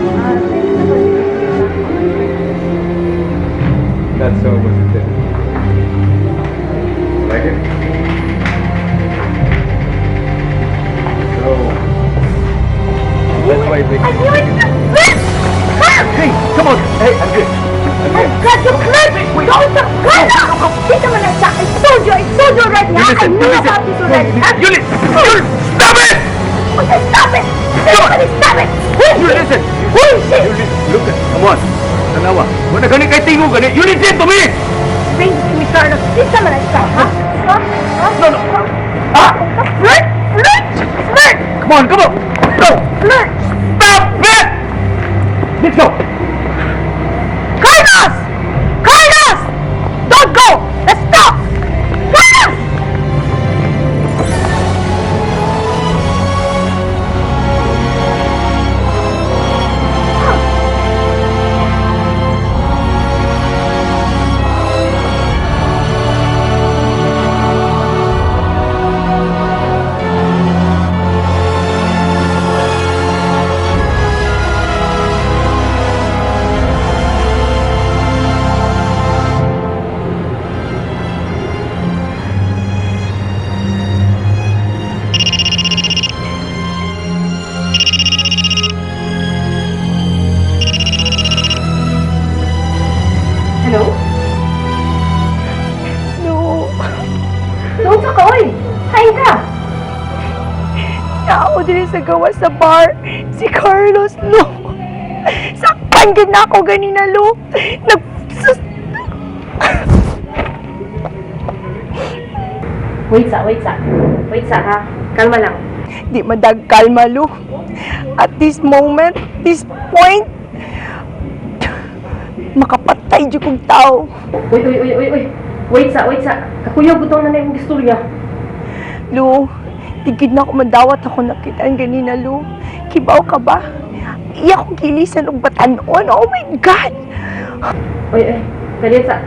Ah, thank you for the. That song was a hit. Like it? So, that's why they. I knew it! Hey, come on! Hey, I'm good. I'm Oh good. God, you flirt! Don't stop! Go! Kita mo na siya! I told you already, You ha? I listen, knew you listen. about this already, ha? You listen. You stop it! Okay, stop it! Somebody stop it! Who is You she? listen. Who is she? You listen. Look at. Come on. Tanawa. Wala gani kay tingog gani. You listen to me. Bring this to me, Carlos. Kita mo na siya, ha? Ha? Ha? No, no. Ah! Flirt! Flirt! Flirt! Come on, come on. Go. Flirt! Stop it! Let's go. Carlos! Carlos! Don't go! Let's stop! Carlos! Hello? No. Naunsa ka, oy? Kain ka! Naa ko diri sa gawas sa bar. Si Carlos, no. Sakpan gid na ako ganina, lo. Nag... Sus... Wait sa, wait sa. Wait sa, ha? Kalma lang. Di madagkalma, lo. At this moment, this point, makapatay jud kong tao. Uy, uy, uy, uy, uy. Wait sa, wait sa. Kakuyog butong na na yung istorya. Lo, di gid na ako madawat ako nakitaan ganina, Lo. Kibaw ka ba? Iya kong gilisan og batan-on. Oh my God! Uy, uy. Dali sa.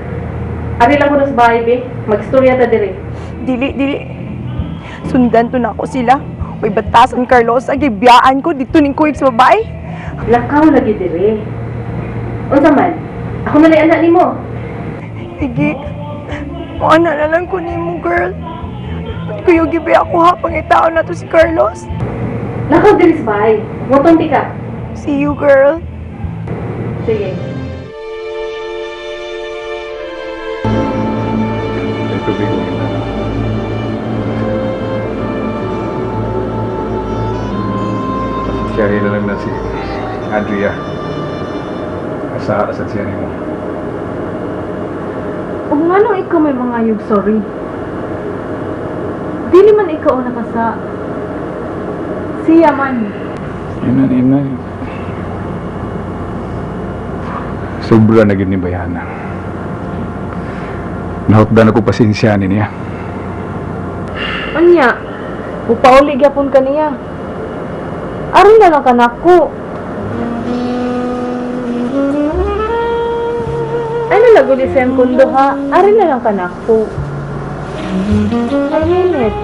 Ari lang ko na sa bahay, be. Mag-istorya ta diri. Dili, dili. Sundan to na ako sila. Uy, batasan, Carlos. Gibiyaan ko. Dito ning kuyog sa babae. Lakaw lagi diri. Unsa man? Ako na lang anak nimo. Sige. Maana na lang ko nimo, girl. Kuyog gibi ako ha, pangitaon na to si Carlos. Lakaw diri sa bahay. Moton ka. See you, girl. Sige. May tubig mo na. Siya na lang na si Andrea. Asa sa siya nimo. Ug nganong ikaw may mangayog sorry? Dili man ikaw ang nakasa. Siya man. Ina, ina. Sobra na gyud ni Bayana. Nahutdan ako pasensya ni niya. Unya, upauli gyapon ka niya. Aron na lang ka nako. Ay nalaguli sa iyang kundo ha. Aron na lang ka nako. I mean it.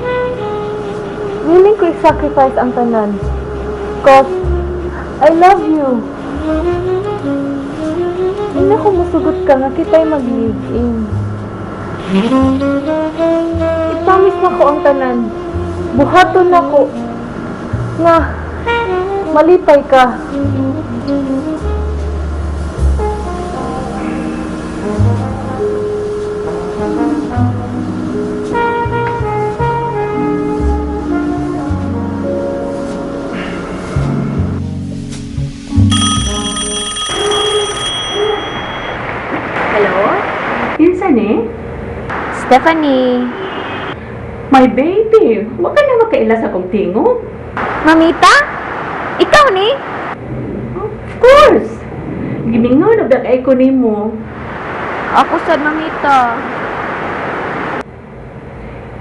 Willing ko i-sacrifice ang tanan. 'Cause I love you. Hindi ko musugot ka nga kita'y mag-live-in. I-promise na ko ang tanan. Buhaton na ko nga malipay ka. Hello? Kinsa ni? Stephanie. My baby, wa ka na makaila sa akong tingog. Mamita? Ikaw ni? Of course. Gimingaw na ba kay ko nimo? Ako sad, Mamita.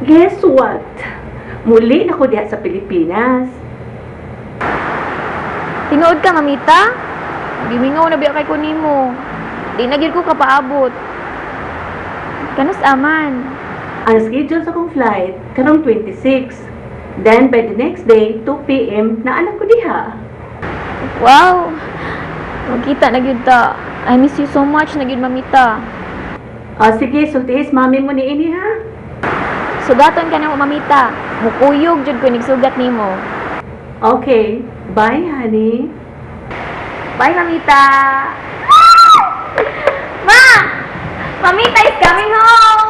Guess what? Muli na ko diha sa Pilipinas. Tinuod ka, Mamita? Gimingaw na biya kay ko nimo. Di na gyud ko kapaabot. Kanus aman? Ang schedule sa akong flight karong 26. Then by the next day, 2 p.m. naa na ko diha. Wow! Magkita na gyud ta. I miss you so much na gyud, Mamita. Ah, sige, sultihis mami mo ni ini ha. Sugaton ka na mo, Mamita. Mukuyog jud ko nigsugat nimo. Okay. Bye, honey. Bye, Mamita. Ma! Mamita is coming home!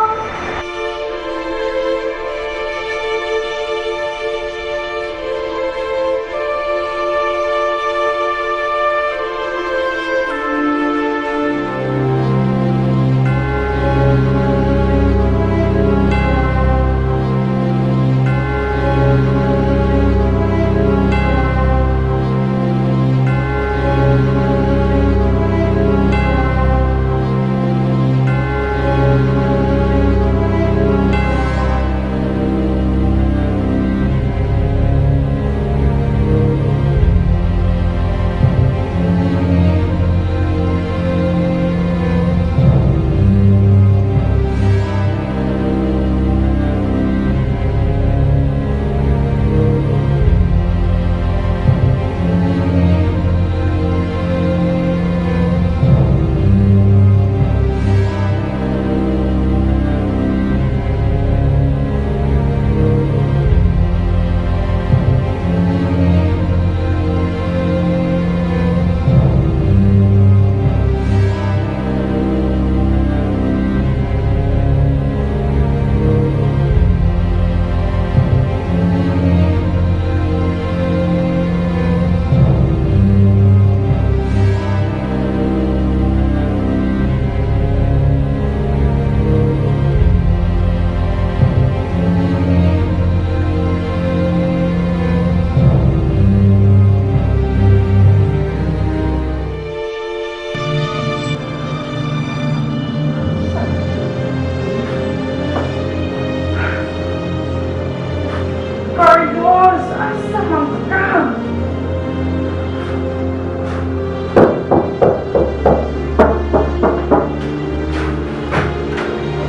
Carlos! Asa man ka?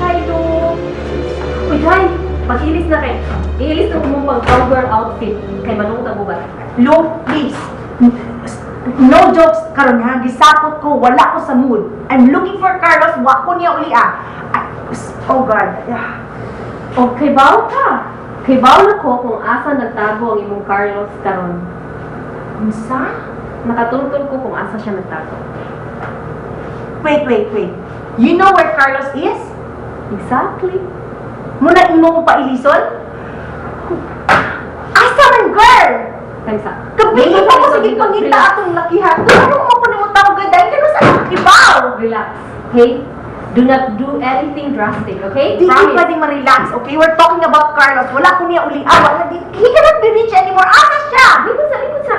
Hi, Lu. Uy, Jai, mag-ilis na kay. Iilis na mong pang-cowgirl outfit kay Manong Tabubat. Lo, please. No jokes karon ha. Gisapot ko, wala ko sa mood. I'm looking for Carlos, wa ko niya uli ah. Ay, oh God. Ah. O, kay baw ka. Kay baw na ko kung asa nagtago ang imong Carlos karon. Unsa? Nakatultol ko kung asa siya nagtago. Wait, wait, wait. You know where Carlos is? Exactly. Muna imo mo pa ilison? Asa man girl? Thanks, ah. Kabili pa ko sige pangita atong lakihan. Ano mo ko nimo tawag dahil kano sa nakakibaw? Relax. Hey, do not do anything drastic, okay? Di Promise. pwedeng ma-relax, okay? We're talking about Carlos. Wala ko niya uli. Ah, wala di. He cannot be rich anymore. Asa siya? Likod sa, likod sa.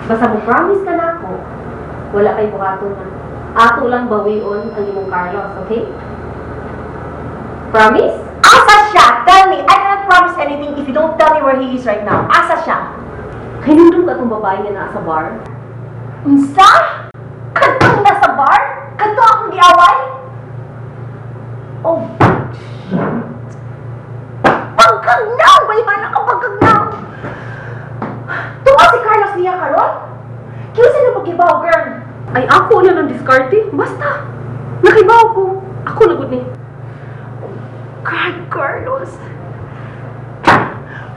Basta mo promise ka na ako, wala kay buhaton na. Ato lang bawion ang imong Carlos, okay? Promise? Asa siya? Tell me. I cannot promise anything if you don't tell me where he is right now. Asa siya? Kahinumdum ka itong babae nga naa sa bar? Unsa? Kadtong nasa bar? Kadto akong giaway? Oh, shit. Pagkagnaw! Bayman ka pagkagnaw! Tuwa si Carlos niya karon? Kinsa na pagkibaw, girl? Ay, ako na lang diskarte. Basta! Nakibaw ko. Ako na gud ni. God, Carlos.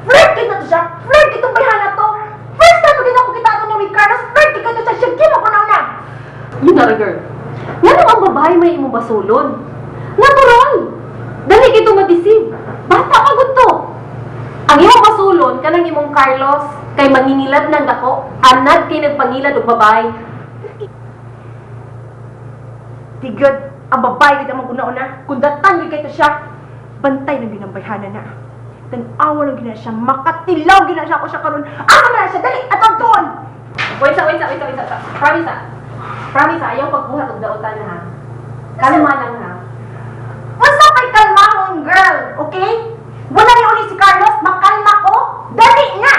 Flirt kita to siya! Flirt itong bayhana to! First time ko din ako kita ato niya with Carlos, flirt kita to siya! Siya gima ko na una! Yun na, girl. Ngano ang babae may imong basulon? Natural! Dali kito madisib. Bata pa gud to. Ang imong basulon kanang imong Carlos kay mangingilad ng dako, anad kay nagpangilad og babae. Tigod, ang babae kita mong una-una, kung datan gyud kay to siya, bantay ng ginambayhana na. Tan-awa lang gina siya, makatilaw gina siya ako siya karon. Asa man na siya, dali, atong tuon! Wait sa, wait sa, wait sa, wait sa. Promise ah. Promise ah, ayaw pagbuhat og daotan ha. Kalma lang ha. What's up kay kalmahon, girl? Okay? Wala ni uli si Carlos, makalma ko. Dali na!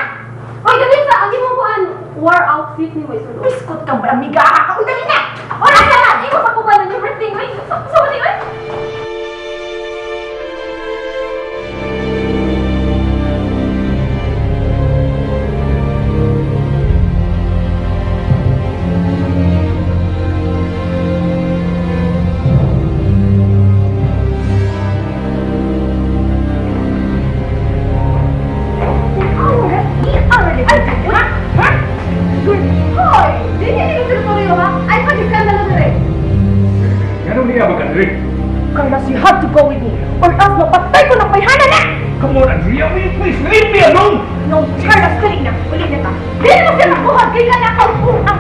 Hoy, dali sa ang imong kuan war outfit ni mo isulod. Biskot ka ba, amiga? Ka, dali na! Wala ka na! Imo sa kuban ng everything. Wait, sa sa wait. Andre. Carlos, you have to go with me or else mapatay ko ng bayhana na! Come on, Andrea, will you please leave me alone? No, Carlos, dali na. Uli na ta. Dili mo siya makuha. Kaya na ako ang.